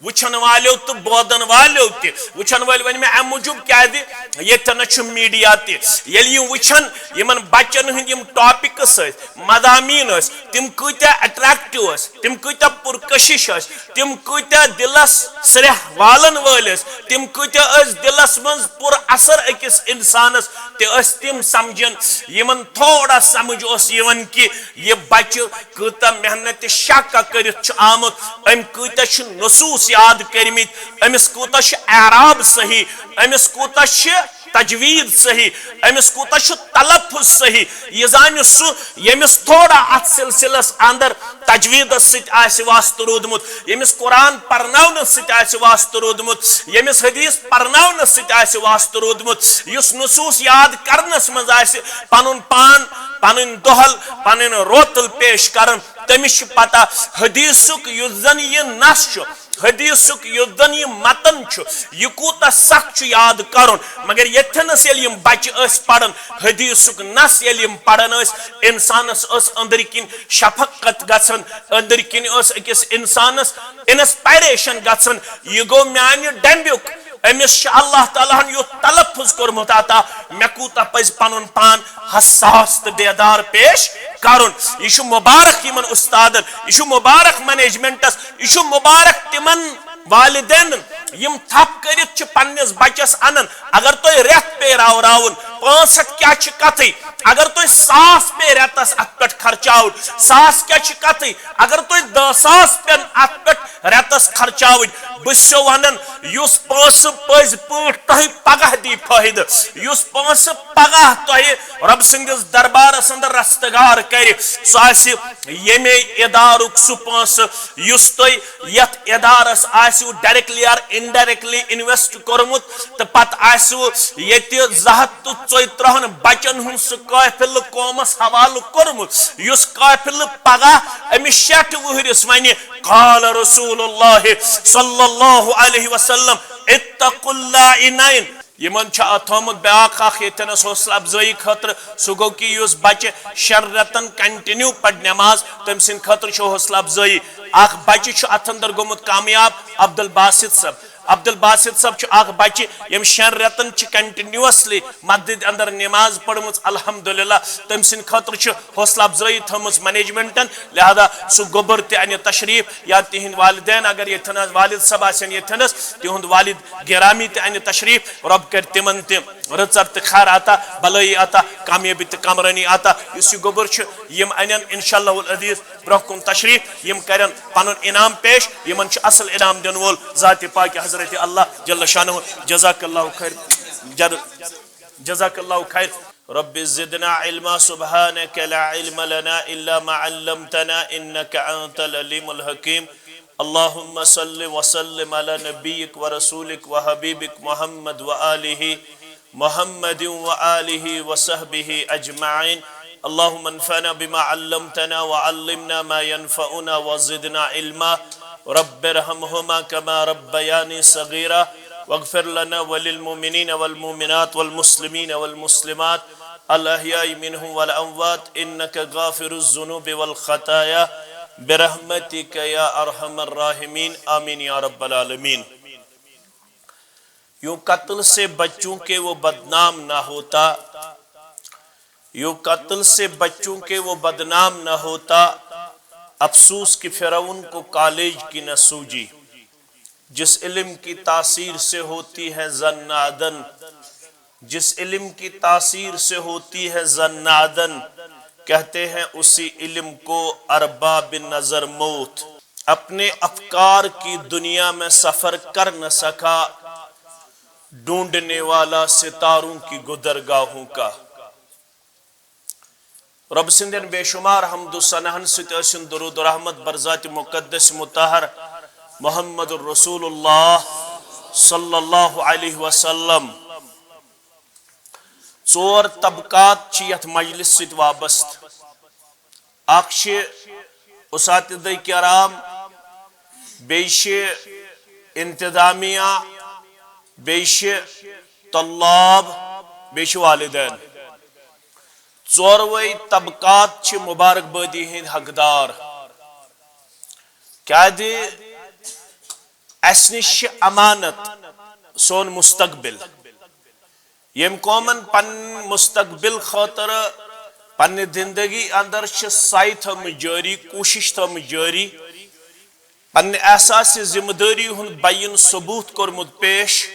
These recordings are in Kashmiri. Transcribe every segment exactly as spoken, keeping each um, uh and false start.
وٕچھن والیو تہٕ بوزن والیو تہِ۔ وٕچھن وٲلۍ ؤنۍ مےٚ اَمہِ موٗجوٗب، کیازِ ییٚتٮ۪ن چھُ میٖڈیا تہِ۔ ییٚلہِ یِم وٕچھن، یِمن بچن ہٕنٛدۍ یِم ٹاپکس ٲسۍ، مضامین ٲسۍ، تِم کۭتیاہ اٹریکٹو ٲسۍ، تِم کۭتیاہ پُرکشش ٲسۍ، تِم کۭتیاہ دِلس سرٛیٚہہ والن وٲلۍ ٲسۍ، تِم کۭتیاہ ٲسۍ دِلس منٛز پُر اثر أکِس انسانس، تہِ ٲسۍ تِم سمجھن۔ یِمن تھوڑا سمجھ اوس یِوان کہِ یہِ بچہِ کۭژاہ محنت شقہ کٔرِتھ چھُ آمُت، أمۍ کۭتیاہ چھِ نصوص یاد کٔرمٕتۍ، أمِس کوٗتاہ چھُ اعراب صحیح، أمِس کوٗتاہ چھِ تجوید صحیح، أمِس کوٗتاہ چھُ تلفظ صحیح۔ یہِ زانہِ سُہ، ییٚمِس تھوڑا اتھ سلسلس اندر تجویدس سۭتۍ آسہِ واسطہٕ روٗدمُت، ییٚمِس قرآن پرناونس سۭتۍ آسہِ واسطہٕ روٗدمُت، ییٚمِس حدیث پرناونس سۭتۍ آسہِ واسطہٕ روٗدمُت، یُس نصوص یاد کرنس منٛز آسہِ پنُن پان، پنٕنۍ دۄہل، پنٕنۍ روتل پیش کران، تٔمِس چھِ پتہ حدیثُک یُس زن یہِ نس چھُ، حدیثُک یُس زن یہِ متن چھُ، یہِ کوٗتاہ سخ چھُ یاد کرُن۔ مگر ییٚتھٮ۪نس ییٚلہِ یِم بچہِ ٲسۍ پران، حدیثُک نس ییٚلہِ یِم پران ٲسۍ، انسانس ٲس أنٛدرۍ کِنۍ شفقت گژھان، أنٛدرۍ کِنۍ ٲس أکِس انسانس انسپائریشن گژھان۔ یہِ گوٚو میانہِ ڈمبیُک، أمِس چھُ اللہ تعالیٰ ہن یُتھ تلفظ کوٚرمُت عطا، مےٚ کوٗتاہ پزِ پنُن پان حساس تہٕ بیدار پیش کرُن۔ یہِ چھُ مبارک یِمن استادن، یہِ چھُ مبارک منیجمنٹس، یہِ چھُ مبارک تِمن والدینن، یِم تھپھ کٔرِتھ چھِ پننِس بچس انان۔ اگر تۄہہِ رٮ۪تھ پیٚیہِ راوراوُن، پانٛژھ ہتھ کیٛاہ چھِ کتھٕے، اگر تۄہہِ ساس پیٚیہِ رٮ۪تس اتھ پٮ۪ٹھ خرچاوُن، ساس کیٛاہ چھِ کتھٕے، اگر تۄہہِ دہ ساس پٮ۪ن اتھ پٮ۪ٹھ رٮ۪تس خرچاوٕنۍ، بہٕ چھُسو ونان، یُس پونٛسہٕ پٔزۍ پٲٹھۍ تۄہہِ پگاہ دی فٲیدٕ، یُس پونٛسہٕ پگاہ تۄہہِ رۄب سٕنٛدِس دربارس اندر رستگار کرِ، سُہ آسہِ ییٚمے ادارُک سُہ پونٛسہٕ، یُس تۄہہِ یتھ ادارس آسِو directly or indirectly invest کوٚرمُت، تہٕ پتہٕ آسِو ییٚتہِ زٕ ہتھ تہٕ ژۄیہِ ترٕٛہن بچن ہُنٛد سُہ قٲفلہٕ قومس حوالہٕ کوٚرمُت، یُس قٲفلہٕ پگاہ أمِس شیٹھ وُہرِس ونہِ، قال رسول اللہ صلی اللہ علیہ وسلم، اتقوا اللعینین۔ یِمن چھُ اتھ تھومُت بیاکھ اکھ ییٚتھٮ۪نس حوصلہٕ افزٲیی خٲطرٕ، سُہ گوٚو کہِ یُس بچہِ شٮ۪ن رٮ۪تن continue پرِ نٮ۪ماز، تٔمۍ سٕنٛدِ خٲطرٕ چھُ حوصلہٕ افزٲیی۔ اکھ بچہِ چھُ اتھ اندر گوٚمُت کامیاب، عبدالباسط صٲب۔ عبدالباسط صٲب چھُ اکھ بچہِ، ییٚمۍ شٮ۪ن رٮ۪تن چھِ continuously مسجد اندر نماز پٔرمٕژ، الحمدللہ۔ تٔمۍ سٕنٛدِ خٲطرٕ چھِ حوصلہٕ افزٲیی تھٲومٕژ منیجمنٹن، لہذا سُہ گوٚبُر تہِ انہِ تشریف، یا تِہنٛدۍ والدین اگر ییٚتھٮ۪ن آسہِ، والد صٲب آسن ییٚتھٮ۪نس، تِہُنٛد والد گرامی تہِ انہِ تشریف، رۄب کرِ تِمن تہِ رٕژر تہٕ خیر عطا، بلٲیی عطا، کامیٲبی تہٕ کامرٲنی عطا۔ یُس یہِ گوٚبُر چھُ، یِم انن انشاءاللہ العزیز برونٛہہ کُن تشریف، یِم کرن پنُن انعام پیش۔ یِمن چھُ اصل انعام دِنہٕ وول ذات پاک حضرت اللہ جل شانہ۔ جزاک اللہ خیر۔ جر-، جزاک اللہ خیر۔ رب زدنا علما، سبحانك لا علم لنا إلا ما علمتنا إنك أنت العليم الحكيم۔ اللهم صل وسلم على نبيك ورسولك وحبيبك محمد وآله محمد وآله وصحبه أجمعين۔ اللهم انفعنا بما علمتنا وعلمنا ما ينفعنا وزدنا علما۔ رب ارحمهما كما ربياني صغيرا واغفر لنا وللمؤمنين والمؤمنات والمسلمين والمسلمات الأحياء منهم والأموات إنك غافر الذنوب والخطايا برحمتك يا أرحم الراحمين۔ آمين يا رب العالمين۔ यूं कत्ल से बच्चों के वो बदनाम ना होता, यूं कत्ल से बच्चों के वो बदनाम ना होता, अफसोस कि फिरौन को कॉलेज की न सूझी। जिस इल्म की तासीर से होती है जन्नादन, जिस इल्म की तासीर से होती है जन्नादन, कहते हैं उसी इल्म को अरबाब नजर मौत। अपने अफकार की दुनिया में सफर कर न सका, ढूंढने वाला सितारों की गुजरगाहों का। رۄب سٕنٛدٮ۪ن بے شمار حمد و ثناہن سۭتۍ ٲسِن درود و رحمت بر ذات مقدس مطہر محمد رسول اللہ صلی اللہ علیہ وسلم۔ ژور طبقات چھِ یتھ مجلس سۭتۍ وابستہٕ۔ اکھ چھِ اساتذہ کرام، بیٚیہِ چھِ انتظامیہ، بیٚیہِ چھِ طلاب، بیٚیہِ چھِ والدین۔ ژوروے طبقات چھِ مبارک بٲدی ہٕنٛدۍ حقدار۔ کیازِ اسہِ نِش چھِ امانت سون مستقبل۔ ییٚمۍ قومن پننہِ مستقبل خٲطرٕ پننہِ زندگی اندر چھِ سعی تھٲومٕژ جٲری، کوٗشش تھٲومٕژ جٲری، پننہِ احساس ذمہ دٲری ہُنٛد بیان ثبوت کوٚرمُت پیش،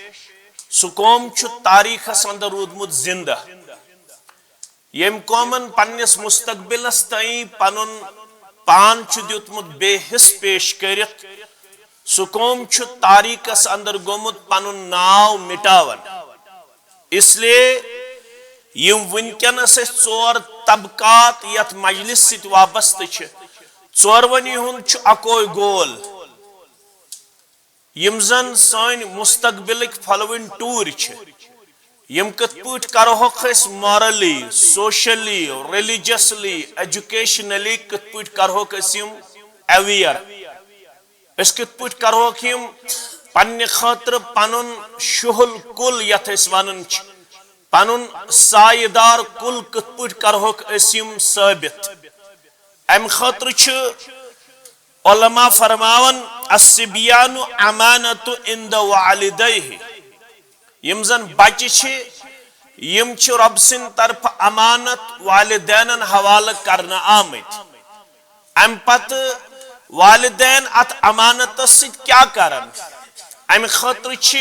سُہ قوم چھُ تاریخس اندر روٗدمُت زندہ۔ ییٚمۍ قومن پننِس مستقبلس تام پنُن پان چھُ دیُتمُت بے حس پیش کٔرِتھ، سُہ قوم چھُ تاریخس اندر گوٚمُت پنُن ناو مٹاوان۔ اس لیے یِم وٕنکیٚنس أسۍ ژور طبقات یتھ مجلس سۭتۍ وابستہٕ چھِ، ژورونی ہُنٛد چھُ اکوے گول، یِم زن سٲنۍ مستقبلٕکۍ پھۄلوٕنۍ ٹوٗرۍ چھِ، یِم کِتھ پٲٹھۍ کرہوکھ أسۍ morally, socially, religiously, educationally کِتھ پٲٹھۍ کرہوکھ أسۍ یِم aware؟ أسۍ کِتھ پٲٹھۍ کرہوکھ یِم پننہِ خٲطرٕ پنُن شُہُل کُل یتھ أسۍ ونان چھِ، پنُن سایہِ دار کُل کِتھ پٲٹھۍ کرہوکھ أسۍ یِم ثٲبت؟ امہِ خٲطرٕ چھِ علماء فرماوان، "الصبیان امانت عند والدیہ"، یِم زن بچہِ چھِ، یِم چھِ رۄب سٕنٛدِ طرفہٕ امانت والدینن حوالہٕ کرنہٕ آمٕتۍ۔ امہِ پتہٕ والدین اتھ امانتس سۭتۍ کیٛاہ کرن؟ امہِ خٲطرٕ چھِ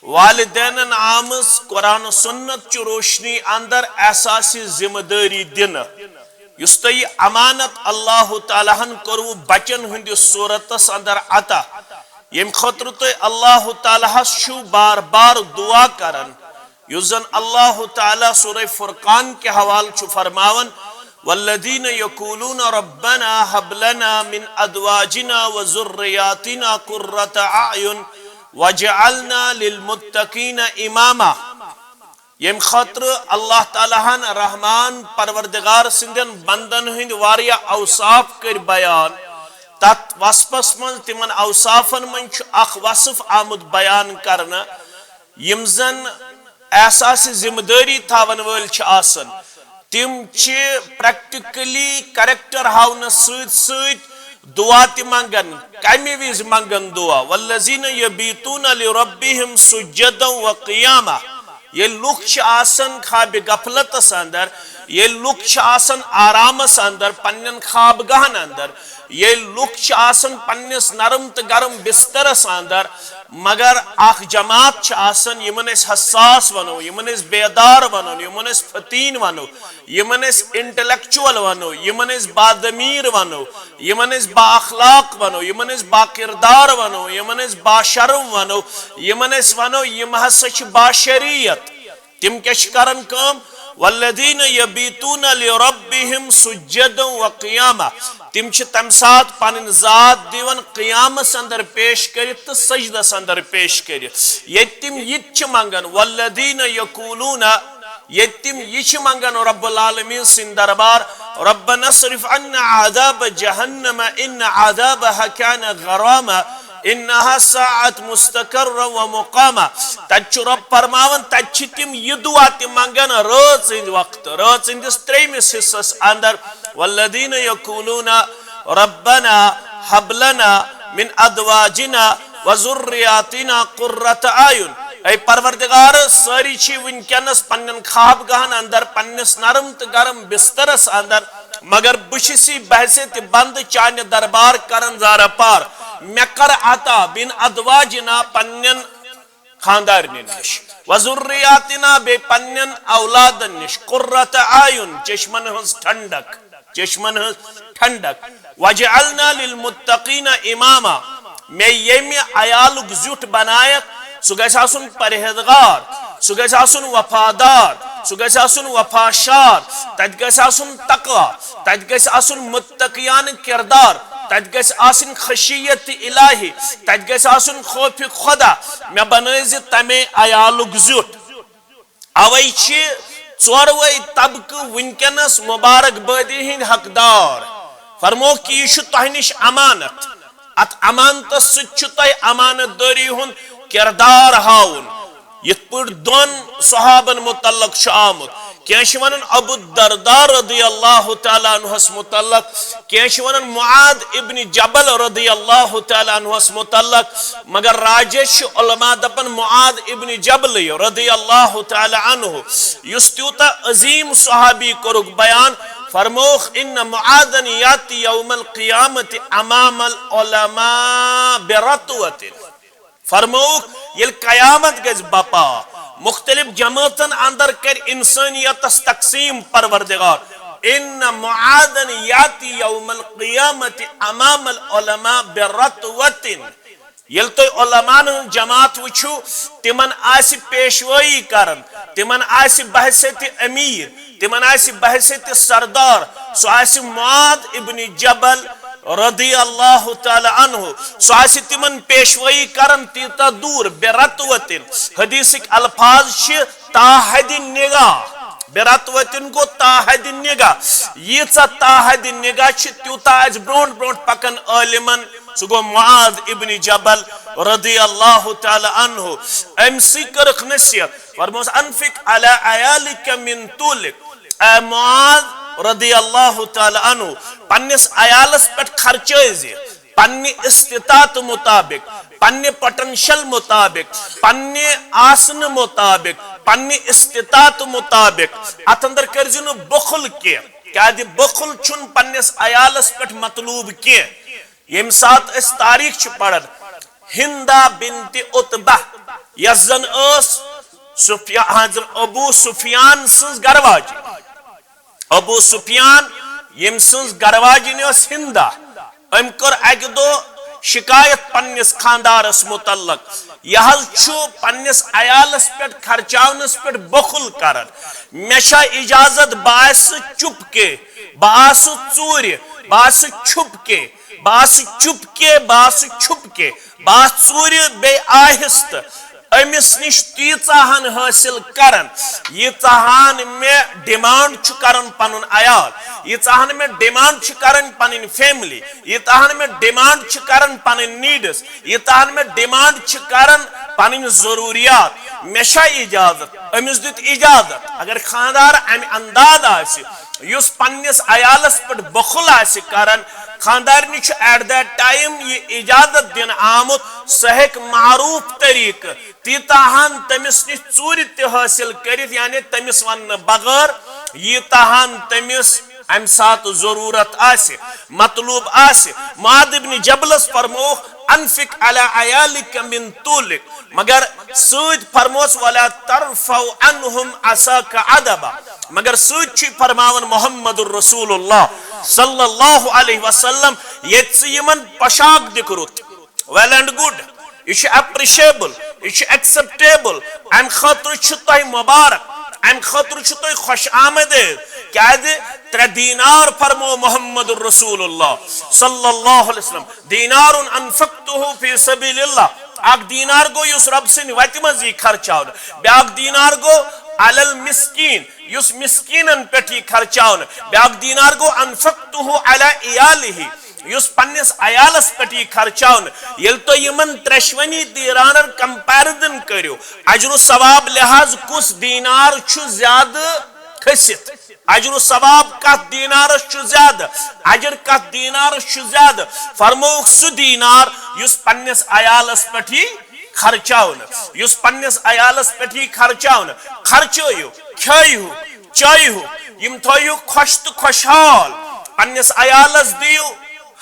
والدینن آمٕژ قرآن و سنت چہِ روشنی اندر احساس ذمہ دٲری دِنہٕ۔ یُس تۄہہِ یہِ امانت اللہ تعالیٰ ہن کوٚروٕ بچن ہٕنٛدِس صورتس اندر عطا، ییٚمہِ خٲطرٕ تُہۍ اللہ تعالیٰ ہس چھِو بار بار دعا کران، یُس زن اللہ تعالیٰ سورہ فرقان کہِ حوالہٕ چھُ فرماوان، "والذین یقولون ربنا هب لنا من ازواجنا وذریاتنا قرۃ اعین واجعلنا للمتقین اماما"۔ ییٚمہِ خٲطرٕ اللہ تعالیٰ ہن رحمان پروردگار سٕنٛدٮ۪ن بندن ہٕنٛدۍ واریاہ اوصاف کٔرۍ بیان۔ تتھ وصفس منٛز، تِمن اوصافن منٛز چھُ اکھ وصف آمُت بیان کرنہٕ، یِم زن احساس ذمہ دٲری تھاون وٲلۍ چھِ آسان، تِم چھِ practically character ہاونس سۭتۍ سۭتۍ دعا تہِ منگان۔ کمہِ وِزِ منگان دعا؟ "والذین یبیتون لربہم سجدا وقیاما"۔ ییٚلہِ لُکھ چھِ آسان خوابِ غفلتس اندر، ییٚلہِ لُکھ چھِ آسان آرامس اندر، پننٮ۪ن خواب گاہن اندر، ییٚلہِ لُکھ چھِ آسان پننِس نرم تہٕ گرم بسترس اندر، مگر اکھ جماعت چھِ آسان، یِمن أسۍ حساس ونو، یِمن أسۍ بیدار ونو، یِمن أسۍ فتین ونو، یِمن أسۍ intellectual ونو، یِمن أسۍ باضمیر ونو، یِمن أسۍ با اخلاق ونو، یِمن أسۍ با کردار ونو، یِمن أسۍ با شرم ونو، یِمن أسۍ ونو، یِم ہسا چھِ با شریعت۔ تِم کیٛاہ چھِ کران کٲم؟ "والذین یبیتون لربہم سجدا وقیاما"۔ تِم چھِ تمہِ ساتہٕ پنٕنۍ ذات دِوان قیامس اندر پیش کٔرِتھ تہٕ سجدس اندر پیش کٔرِتھ۔ ییٚتہِ تِم یہِ تہِ چھِ منگان، "والذین یقولون"، ییٚتہِ تِم یہِ چھِ منگان رب العالمین سٕنٛدِ دربار، "ربنا اصرف عنا عذاب جہنم ان عذابها کان غراما"۔ "انها ساءت مستقرا ومقاما"۔ تتہِ چھُ رب فرماوان، تتہِ چھِ تِم یہِ دعا تہِ منگان رٲژ ہٕنٛدِ وقتہٕ، رٲژ ہٕنٛدِس ترٛیٚیمِس حصس اندر، "والذین یقولون ربنا هب لنا من ازواجنا وذریاتنا قرۃ اعین"۔ اے پروردگار، سٲری چھِ وٕنکیٚنس پننٮ۪ن خواب گاہن اندر، پننِس نرم تہٕ گرم بسترس اندر، مگر بہٕ چھُس یہِ بحیثیت بندٕ چانہِ دربار کرن زارہ پار۔ مےٚ کر عطا من ازواجنا، پننٮ۪ن خاندارنٮ۪ن نِش، وذریاتنا، بیٚیہِ پننٮ۪ن اولادن نِش، قرۃ اعین، چشمن ہٕنٛز ٹھنڈک، چشمن ہٕنٛز ٹھنڈک، واجعلنا للمتقین اماما، مےٚ ییٚمہِ عیالُک زیُٹھ بنایکھ، سُہ گژھِ آسُن پرہیزگار، سُہ گژھِ آسُن وفادار، سُہ گژھِ آسُن وفاشار، تتہِ گژھِ آسُن تقوی، تتہِ گژھِ آسُن متقیانہٕ کردار، تتہِ گژھِ آسٕنۍ خشیت الہی، تتہِ گژھِ آسُن خوف خدا۔ مےٚ بنٲوزِ تمے عیالُک زیُٹھ۔ اوے چھِ ژوروے طبقہٕ وٕنکیٚنس مبارک بٲدی ہٕنٛدۍ حقدار۔ فرموکھ کہِ یہِ چھُ تۄہہِ نِش امانت۔ اتھ امانتس سۭتۍ چھُ تۄہہِ امانت دٲری ہُنٛد کردار ہاوُن۔ یِتھ پٲٹھۍ دۄن صحابن متعلق چھُ آمُت، کینٛہہ چھِ ونان ابو الدرداء رضی اللہ تعالیٰ عنہس متعلق، کینٛہہ چھِ ونان معاذ ابن جبل رضی اللہ تعالیٰ عنہس متعلق، مگر راجح چھِ، علماء دپان معاذ ابن جبل رضی اللہ تعالیٰ عنہ، یُس تیوٗتاہ عظیم صحابی کوٚرُکھ بیان، فرمووُکھ، ان معاذا یاتی یوم القیامت امام العلماء برتوۃ۔ فرمووُکھ، ییٚلہِ قیامت گژھِ بپا، مختلف جمٲژن اندر کرِ انسانیتس تقسیم پروردگار۔ ان معاذا یاتی یوم القیامت امام العلماء برتوۃ۔ ییٚلہِ تۄہہِ علماءن ہٕنٛز جماعت وٕچھِو، تِمن آسہِ پیشوٲیی کران، تِمن آسہِ بحیثیت امیر، تِمن آسہِ بحیثیت سردار، سُہ آسہِ معاذ ابن جبل رضی اللہ تعالیٰ عنہ، سُہ آسہِ تِمن پیشوٲیی کران تیٖژاہ دوٗر، بے رتوتن۔ حدیثٕکۍ الفاظ چھِ تا حد نگاہ، بے رتوتن گوٚو تا حد نگاہ، ییٖژاہ تا حد نگاہ چھِ، تیوٗتاہ آسہِ برونٛٹھ برونٛٹھ پکان عٲلمن، سُہ گوٚو معاذ ابن جبل رضی اللہ تعالیٰ عنہ۔ أمۍ سٕے کٔرٕکھ نصیحت، فرموس، انفق علی عیالک من طولک، اے معاذ رضی اللہ تعالیٰ عنہ، پننِس عیالس پٮ۪ٹھ خرچٲے زِ پننہِ استطاعت مطابق، پننہِ پوٹینشل مطابق، پننہِ آسنہٕ مطابق، پننہِ استطاعت مطابق۔ اتھ اندر کٔرزِ نہٕ بخل کینٛہہ، کیازِ بخل چھُنہٕ پننِس عیالس پٮ۪ٹھ مطلوب کینٛہہ۔ ییٚمہِ ساتہٕ أسۍ تاریخ چھِ پران، ہندا بنت عتبہ، یۄس زن ٲس سفیا-، حضرت ابو سفیان سٕنٛز گرواجہِ، ابو سفیان، ییٚمۍ سٕنٛز گرواجِنۍ ٲس ہندا، أمۍ کٔر اکہِ دۄہ شکایت پننِس خاندارس متعلق، یہِ حظ چھُ پننِس عیالس پٮ۪ٹھ خرچاونس پٮ۪ٹھ بخل کران۔ مےٚ چھا اجازت بہٕ آسہٕ چُپ کے، بہٕ آسہٕ ژوٗرِ، بہٕ آسہٕ چھُپ کے، بہٕ آسہٕ چُپ کے، بہٕ آسہٕ چھُپ کے، بہٕ آسہٕ ژوٗرِ بیٚیہِ آہستہٕ أمِس نِش تیٖژاہ ہن حٲصِل کران، ییٖژاہ ہن مےٚ ڈیمانڈ چھُ کران پنُن عیال، ییٖژاہ ہن مےٚ ڈیمانڈ چھِ کران پنٕنۍ فیملی، ییٖژاہ ہن مےٚ ڈیمانڈ چھِ کران پنٕنۍ نیڈس، ییٖژاہ ہن مےٚ ڈیمانڈ چھِ کران پنٕنۍ ضروٗریات۔ مےٚ چھا اجازت؟ أمِس دیُت اجازت۔ اگر خانٛدار امہِ انداز آسہِ، یُس پننِس عیالس پٮ۪ٹھ بخل آسہِ کران، خانٛدارنہِ چھُ at that time یہِ اجازت دِنہٕ آمُت، سُہ ہیٚکہِ معروف طریقہٕ تیٖتاہ ہن تٔمِس نِش ژوٗرِ تہِ حٲصِل کٔرِتھ، یعنی تٔمِس وننہٕ بغٲر، ییٖتاہ ہن تٔمِس امہِ ساتہٕ ضروٗرت آسہِ، مطلوب آسہِ۔ معاذ ابن جبلس فرمووُکھ، انفق علی عیالک من طولک، مگر سۭتۍ فرموس، ولا ترفع عنہم عصاک عدبا، مگر سۭتۍ چھُے فرماوان محمد رسول اللہ صلی اللہ علیہ وسلم، ییٚتہِ ژٕ یِمن پوشاک دِکھ رُت، well and good، یہِ چھُ appreciable، یہِ چھُ acceptable، امہِ خٲطرٕ چھُ تۄہہِ مبارک، امہِ خٲطرٕ چھُ تۄہہِ خوش آمدید۔ کیازِ؟ ترٛےٚ دینار فرمو محمد رسول اللہ صلی اللہ علیہ وسلم، دینار انفقته فی سبیل اللہ، اکھ دینار گوٚو یُس رب سٕنٛدِ وتہِ منٛز یی خرچاونہٕ، بیاکھ دینار گوٚو علی المسکین، یُس مسکینن پٮ۪ٹھ یی خرچاونہٕ، بیاکھ دینار گوٚو انفقته علی عیالہ، یُس پننِس عیالس پٮ۪ٹھ یی خرچاونہٕ۔ ییٚلہِ تۄہہِ یِمن ترٛٮ۪شوٕنی دینارن comparison کٔرِو، اجر و ثواب لحاظ کُس دینار چھُ زیادٕ کھٔسِتھ؟ اجر و ثواب کتھ دینارس چھُ زیادٕ؟ اجر کتھ دینارس چھُ زیادٕ؟ فرمووُکھ سُہ دینار یُس پننِس عیالس پٮ۪ٹھ یی خرچاونہٕ، یُس پننِس عیالس پٮ۪ٹھ یی خرچاونہٕ۔ خرچٲیِو، کھیٲیِو، چٲیِو، یِم تھٲیِو خۄش تہٕ خۄشحال۔ پننِس عیالس دِیِو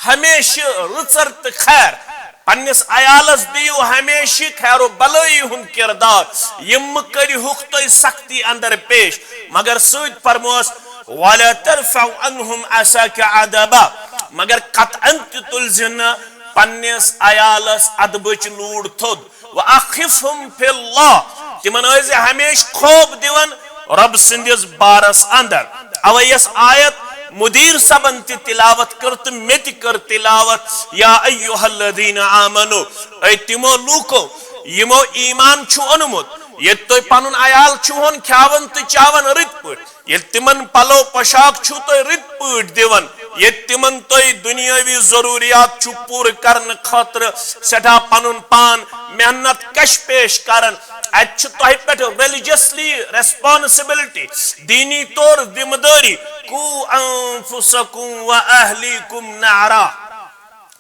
ہمیشہٕ رٕژر تہٕ خیر۔ پننِس عیالس دِیِو ہمیشہٕ خیر و بلٲیی ہُنٛد کردار۔ یِم مہٕ کٔرِہُکھ تُہۍ سختی اندر پیش۔ مگر سۭتۍ فرموس، ولا ترفع عنہم عصاک عدبا، مگر قطعاً تہِ تُلزِ نہٕ پننِس عیالس ادبٕچ لوٗر تھوٚد۔ واخفهم فی اللہ، تِمن ٲسۍ زِ ہمیشہٕ خوف دِوان رب سٕنٛدِس بارس اندر۔ اوے یۄس آیت مدیر صٲبن تہِ تلاوت کٔر تہٕ مےٚ تہِ کٔر تلاوت، یا ایھا الذین آمنو، اے تِمو لوٗکو یِمو ایمان چھُ اوٚنمُت، ییٚتہِ تُہۍ پنُن عیال چھُہون کھیاوان تہٕ چاوان رٕتۍ پٲٹھۍ، ییٚلہِ تِمن پلو پوشاک چھِو تُہۍ رٕتۍ پٲٹھۍ دِوان، ییٚتہِ تِمن تُہۍ دُنیٲوی ضروٗریات چھُو پوٗرٕ کرنہٕ خٲطرٕ سٮ۪ٹھاہ پنُن پان محنت کش پیش کران، اتہِ چھِ تۄہہِ پٮ۪ٹھ ریلیجسلی ریسپانسبلٹی، دینی طور ذمہ دٲری، قو انفسکم و اہلیکم نارا،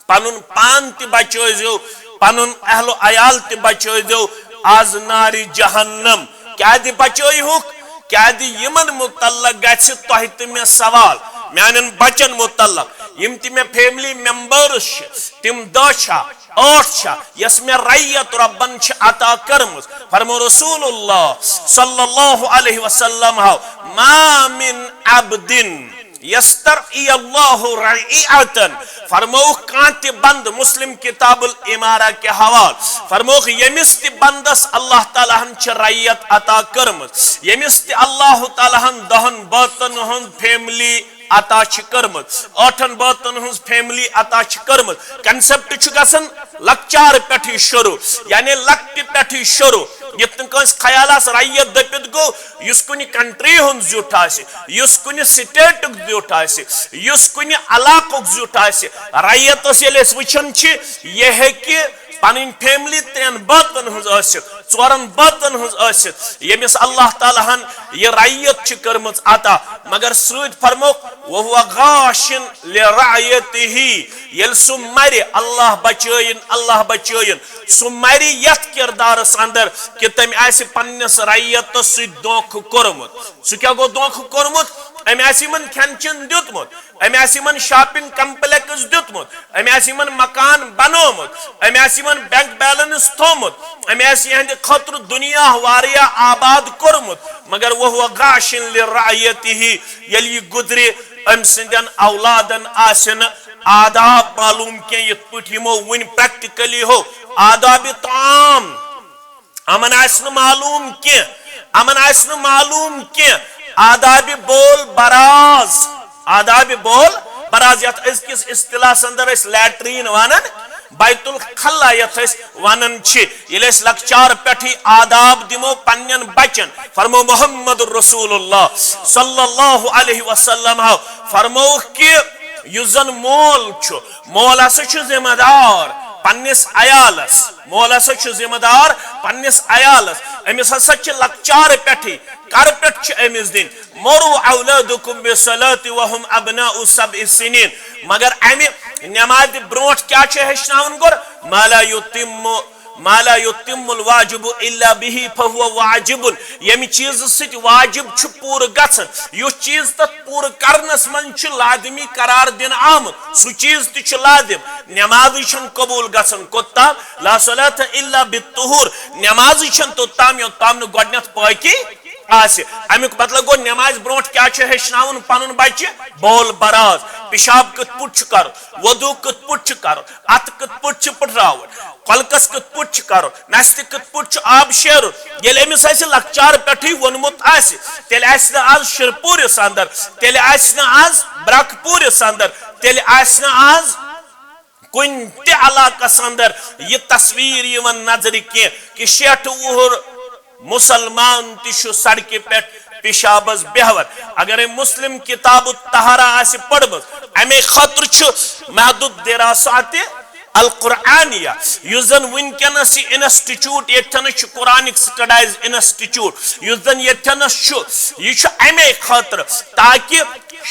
پنُن پان تہِ بچٲوزیو، پنُن اہل و عیال تہِ بچٲوزیو از نارِ جہنم۔ کیازِ بچٲیہُکھ؟ کیازِ یِمن متعلق گژھِ تۄہہِ تہٕ مےٚ سوال، میانٮ۪ن بچن متعلق، یِم تہِ مےٚ فیملی ممبرس چھِ، تِم دہ چھا، ٲٹھ چھا، یۄس مےٚ رعیت رۄبن چھِ عطا کٔرمٕژ؟ فرمو رسول اللہ صلی اللہ علیہ وسلم ہو، ما من عبد یسترعی اللہ رعیتن، فرمووُکھ کانٛہہ تہِ بندٕ، مسلم کتاب الامارہ کہِ حوالہٕ، فرمووُکھ ییٚمِس تہِ بندس اللہ تعالیٰ ہن چھِ رعیت عطا کٔرمٕژ، ییٚمِس تہِ اللہ تعالیٰ ہن دہن بٲژن ہٕنٛز فیملی عطا چھِ کٔرمٕژ، ٲٹھن بٲژن ہٕنٛز فیملی عطا چھِ کٔرمٕژ، کنسپٹ چھُ گژھان لۄکچارٕ پٮ۪ٹھٕے شروع، یعنی لۄکٹہِ پٮ۪ٹھٕے شروع۔ یُتھ نہٕ کٲنٛسہِ خیال آسہِ رعیت دٔپِتھ گوٚو، یُس کُنہِ کنٹری ہُنٛد زیُٹھ آسہِ، یُس کُنہِ سٹیٹُک زیُٹھ آسہِ، یُس کُنہِ علاقُک زیُٹھ آسہِ، رعیتس ییٚلہِ أسۍ وٕچھان چھِ، یہِ ہیٚکہِ پنٕنۍ فیملی ترٛٮ۪ن بٲژن ہٕنٛز ٲسِتھ، ژورن بٲژن ہٕنٛز ٲسِتھ، ییٚمِس اللہ تعالیٰ ہن یہِ رعیت چھِ کٔرمٕژ عطا، مگر سۭتۍ فرموکھ، وَهُوَ غَاشٍ لِرَعْیَتِهِ، ییٚلہِ سُہ مرِ، اللہ بچٲیِن، اللہ بچٲیِن، سُہ مرِ یتھ کردارس اندر کہِ تٔمۍ آسہِ پننِس رعیتس سۭتۍ دھوکہٕ کوٚرمُت۔ سُہ کیٛاہ گوٚو دھوکہٕ کوٚرمُت؟ أمۍ آسہِ یِمن کھٮ۪ن چٮ۪ن دیُتمُت، أمۍ آسہِ یِمن شاپنگ کمپلیکس دیُتمُت، أمۍ آسہِ یِمن مکان بنوومُت، أمۍ آسہِ یِمن بینک بیلنس تھوومُت، أمۍ آسہِ یِہنٛدِ خٲطرٕ دُنیا واریاہ آباد کوٚرمُت، مگر وَهُوَ غَاشٍ لِرَعْیَتِهِ، ییٚلہِ یہِ گُزرِ، أمۍ سٕنٛدٮ۪ن اولادن آسہِ نہٕ آداب معلوم کینٛہہ، یِتھ پٲٹھۍ یِمو وٕنۍ پریکٹیکلی ہو آداب طعام، یِمن آسہِ نہٕ معلوم کینٛہہ، یِمن آسہِ نہٕ معلوم کینٛہہ آداب بول براز، آداب بول براز، یتھ أزکِس اصطلاحس اندر أسۍ لیٹرین ونان، بیت الخلا یتھ أسۍ ونان چھِ۔ ییٚلہِ أسۍ لۄکچار پٮ۪ٹھٕے آداب دِمو پننٮ۪ن بچن، فرمو محمد رسول اللہ صلی اللہ علیہ وسلم ہو فرمووُکھ کہِ یُس زن مول چھُ، مول ہسا چھُ ذمہ دار پننِس عیالس، مول ہسا چھُ ذمہ دار پننِس عیالس، أمِس ہسا چھِ لۄکچار پٮ۪ٹھٕے، کرٕ پٮ۪ٹھ چھِ أمِس دِنۍ۔ مروا اولادکم بالصلاۃ وهم ابناء سبع سنین۔ مگر امہِ نمازِ برونٹھ کیٛاہ چھُ ہیٚچھناوُن گۄڈٕ؟ ما لا یتم، ما لا یتم الواجب الا به فهو واجب۔ ییٚمہِ چیٖزٕ سۭتۍ واجب چھُ پوٗرٕ گژھان، یُس چیٖز تتھ پوٗرٕ کرنس منٛز چھُ لازمی قرار دِنہٕ آمُت، سُہ چیٖز تہِ چھُ لازم۔ نمازٕے چھنہٕ قبوٗل گژھان کوٚت تام؟ لا صلاۃ الا بالطہور۔ نمازٕے چھنہٕ توٚت تام یوٚت تام نہٕ گۄڈنیتھ پٲکی آسہِ۔ امیُک مطلب گوٚو، نمازِ برونٹھ کیٛاہ چھُ ہیٚچھناوُن پنُن بچہِ؟ بول براز، پِشاب کِتھ پٲٹھۍ چھُ کرُن، وضو کِتھ پٲٹھۍ چھُ کرُن، اتھٕ کِتھ پٲٹھۍ چھِ پٔٹھراوٕنۍ، کۄلکس کِتھ پٲٹھۍ چھُ کرُن، نستہِ کِتھ پٲٹھۍ چھُ آب شیرُن۔ ییٚلہِ أمِس آسہِ لۄکچار پٮ۪ٹھٕے ووٚنمُت آسہِ، تیٚلہِ آسہِ نہٕ آز شِرپوٗرِس اندر، تیٚلہِ آسہِ نہٕ آز برکپوٗرِس اندر، تیٚلہِ آسہِ نہٕ آز کُنہِ تہِ علاقس اندر یہِ تصویر یِوان نظرِ کینٛہہ کہِ شیٹھ وُہُر مسلمان تہِ چھُ سڑکہِ پٮ۪ٹھ پِشابس بیہوان۔ اگرے مسلم کتاب الطہارہ آسہِ پٔرمٕژ، امے خٲطرٕ چھُ محدود دراسات القرآنیہ، یُس زن وٕنکیٚنس یہِ انسٹیٹیوٹ ییٚتھٮ۪نس چھُ، قرآنک سٹڈیز انسٹیٹیوٹ یُس زن ییٚتھٮ۪نس چھُ، یہِ چھُ امے خٲطرٕ تاکہِ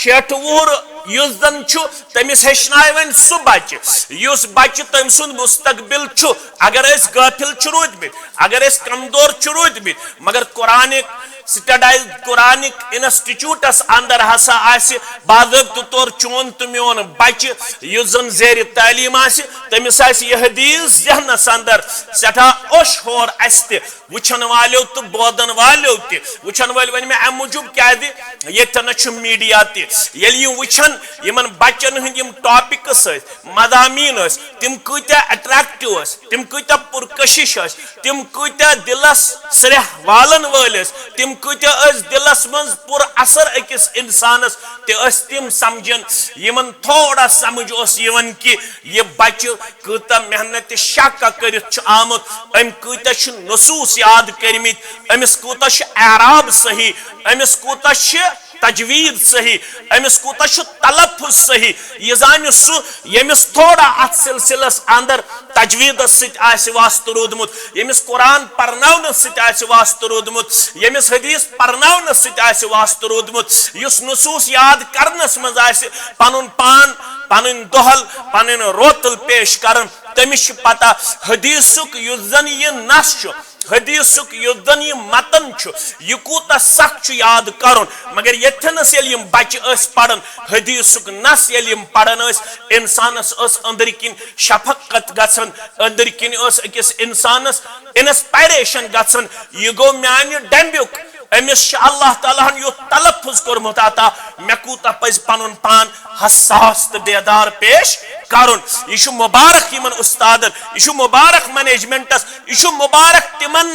شیٹھ وُہُر یُس زن چھُ، تٔمِس ہیٚچھنایہِ وۄنۍ سُہ بچہِ، یُس بچہِ تٔمۍ سُنٛد مستقبل چھُ۔ اگر أسۍ غٲفِل چھِ روٗدمٕتۍ، اگر أسۍ کمزور چھِ روٗدمٕتۍ، مگر قرآنک سٹڈیز، قرآنک انسٹیٹیوٹس اندر ہسا آسہِ باضٲبطہٕ طور چون تہٕ میون بچہِ یُس زن زیر تعلیٖم آسہِ، تٔمِس آسہِ یہِ حدیث ذہنس اندر سٮ۪ٹھاہ اوٚش ہور اسہِ تہِ، وٕچھن والیو تہٕ بوزن والیو تہِ۔ وٕچھن وٲلۍ ؤنۍ مےٚ امہِ موٗجوٗب کیازِ ییٚتٮ۪نس چھُ میڈیا تہِ۔ ییٚلہِ یِم وٕچھن، یِمن بچن ہٕنٛدۍ یِم ٹاپکس ٲسۍ، مضامین ٲسۍ، تِم کۭتیاہ اٹریکٹو ٲسۍ، تِم کۭتیاہ پُرکشش ٲسۍ، تِم کۭتیاہ دِلس سرٛیہ والن وٲلۍ ٲسۍ، تِم کۭتیاہ ٲسۍ دِلس منٛز پُر اثر أکِس انسانس، تہِ ٲسۍ تِم سمجھان۔ یِمن تھوڑا سمجھ اوس یِوان کہِ یہِ بچہِ کۭژاہ محنت شاقہ کٔرِتھ چھُ آمُت، أمۍ کۭتیاہ چھِ نصوٗص یاد کٔرمٕتۍ، أمِس کوٗتاہ چھُ اعراب صحیح، أمِس کوٗتاہ چھِ تجوید صحیح، أمِس کوٗتاہ چھُ تلفظ صحیح، یہِ زانہِ سُہ ییٚمِس تھوڑا اَتھ سلسلس اندر تجویدس سۭتۍ آسہِ واسطہٕ روٗدمُت، ییٚمِس قرآن پرناونس سۭتۍ آسہِ واسطہٕ روٗدمُت، ییٚمِس حدیث پرناونس سۭتۍ آسہِ واسطہٕ روٗدمُت، یُس نصوٗص یاد کرنس منٛز آسہِ پنُن پان، پنٕنۍ دۄہل، پنٕنۍ روتل پیش کران، تٔمِس چھِ پتہ حدیثُک یُس زن یہِ نص چھُ، حدیثُک یُس زن یہِ متن چھُ، یہِ کوٗتاہ سخ چھُ یاد کرُن۔ مگر ییٚتھٮ۪نس ییٚلہِ یِم بچہِ ٲسۍ پران، حدیثُک نص ییٚلہِ یِم پران ٲسۍ، انسانس ٲس أنٛدرۍ کِنۍ شفقت گژھان، أنٛدرۍ کِنۍ ٲس أکِس انسانس انسپایریشن گژھان، یہِ گوٚو میانہِ ڈمبیُک، أمِس چھُ اللہ تعالیٰ ہن یُتھ تلفظ کوٚرمُت عطا، مےٚ کوٗتاہ پزِ پنُن پان حساس تہٕ بیدار پیش کرُن۔ یہِ چھُ مبارک یِمن استادن، یہِ چھُ مبارک منیجمنٹس، یہِ چھُ مبارک تِمن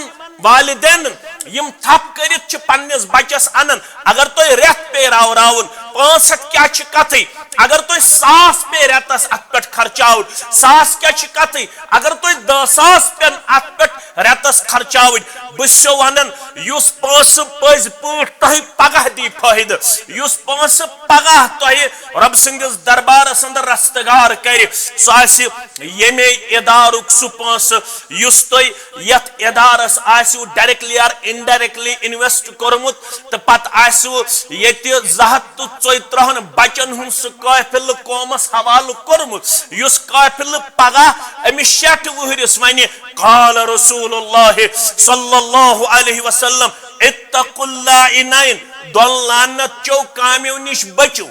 والدینن، یِم تھپھ کٔرِتھ چھِ پننِس بچس انان۔ اگر تۄہہِ رٮ۪تھ پیٚیہِ راوراوُن، پانٛژھ ہتھ کیٛاہ چھِ کتھٕے، اگر تۄہہِ ساس پیٚیہِ رٮ۪تس اتھ پٮ۪ٹھ خرچاوُن، ساس کیٛاہ چھِ کتھٕے، اگر تۄہہِ دہ ساس پٮ۪ن اتھ پٮ۪ٹھ رٮ۪تس خرچاوٕنۍ، بہٕ چھُسو ونان، یُس پونٛسہٕ پٔزۍ پٲٹھۍ تۄہہِ پگاہ دی فٲیدٕ، یُس پونٛسہٕ پگاہ تۄہہِ رۄب سٕنٛدِس دربارس اندر رستگار کرِ، سُہ آسہِ ییٚمے ادارُک سُہ پونٛسہٕ، یُس تۄہہِ یتھ ادارس آسِو directly or indirectly invest کوٚرمُت، تہٕ پتہٕ آسِو ییٚتہِ زٕ ہتھ تہٕ ژۄیہِ ترٕٛہن بچن ہُنٛد سُہ قٲفلہٕ قومس حوالہٕ کوٚرمُت، یُس قٲفلہٕ پگاہ أمِس شیٹھ وُہرِس ونہِ، قال رسول اللہ صلی اللہ علیہ وسلم، اتقوا اللعینین، دۄن لعنت چو کامیو نِش بچِو۔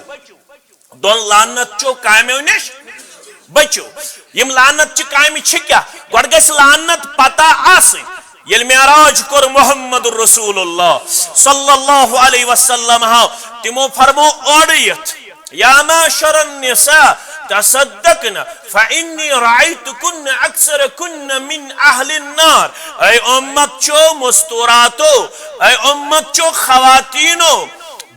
دۄن لعنت چو کامیو نِش بچِو۔ یِم لعنت چہِ کامہِ چھِ کیٛاہ؟ گۄڈٕ گژھِ لعنت پتہ آسٕنۍ۔ ییٚلہِ معراج کوٚر محمد رسول اللہ صلی اللہ علیہ وسلم ہاو، تِمو فرمو اورٕ یِتھ، یا معشر النساء تصدقن فإنی رأیتکن اکثرکن من اہل النار۔ اے امت چو مستوراتو، اے امت چو خواتینو،